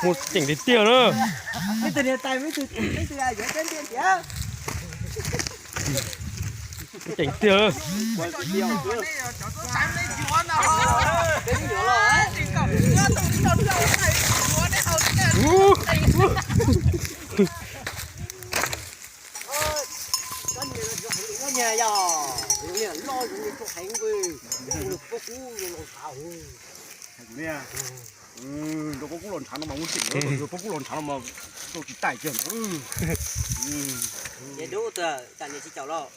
Muaj ceem tiag tiag na. Muaj ceem tiag. Rau pob kub los ntshav no mas muaj ceem, rau pob kub los ntshav no mas rau tsis taij kiag. Dub, tam niam tsis caum los.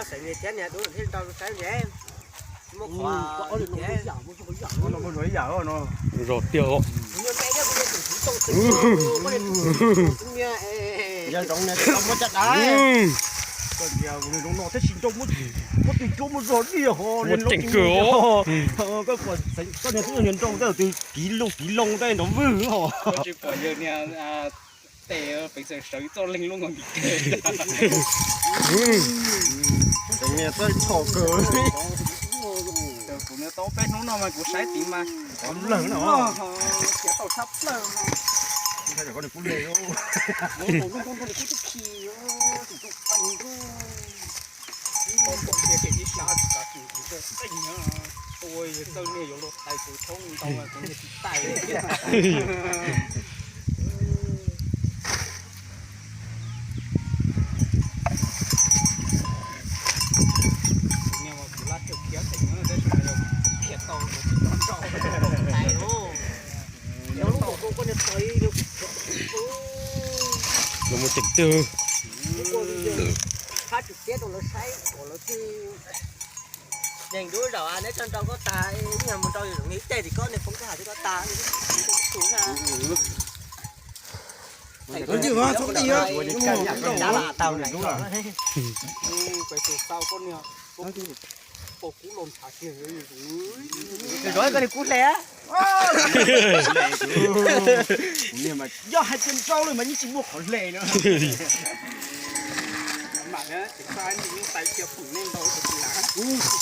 Xeem thiab niag dub thiab rau saib ntshe muaj qhov ib yam no. Zog tiag os. Yog zoo niag muab caj dab. Zoo no tab sis nrau muab, muab tus cuab muab zog diaj ho. Muaj ceem kawg os. Koj niag twb yog niag nrau tab tus kiv loo kiv loo tab nrov vwg ho. Tsis pom yawg niag tes peev xwm sawv txoj leeg lub nkaus ntim ke. Niag txawj tshom kawg. Kuv nws tau peb hnub no mas kuv saib tid mas lawg no. Khiav tau tshaj plaws. Ua yawg txawj niag yuav luag tais tus tshoob ntau kuv niag tsis tais. Kuv niag mas kuv lab tawm khiav teem no tab sis mas yog khiav tau kuv tsis tau nrau tais lauj. Yog lub npaum koj niag tawv. Los mus ceem twg. Hab tswm tiab rau lawv saib kom lawv thiaj yeej dub zaum neb tso nrau koj tas, ib yam mus nrau yus zoo li tej tim koj niag poob koj has thiab koj tas. Tus ntawd tau tau. Peb tus tau koj niag pos kub los ntshav kiag. Zov koj niag kub hle. Yog hais tias nrau lawm mas yeej tsis muaj qhov hle no.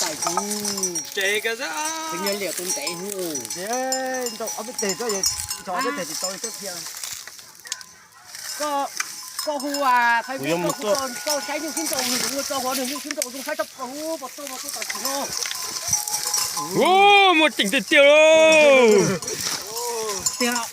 Tais tais tus niag liam tus ntev hu. Nrau ob peb teg, nrau ob peb teg tsis tau li koj tiag. Koj hu, koj saib nyuj sib nrau, ua rau hov niag nyuj sib nrau zoo saib tshaj plaws, pos tau pos tau tam sim no. Muaj ceem tiag tiag lauj. Tiag.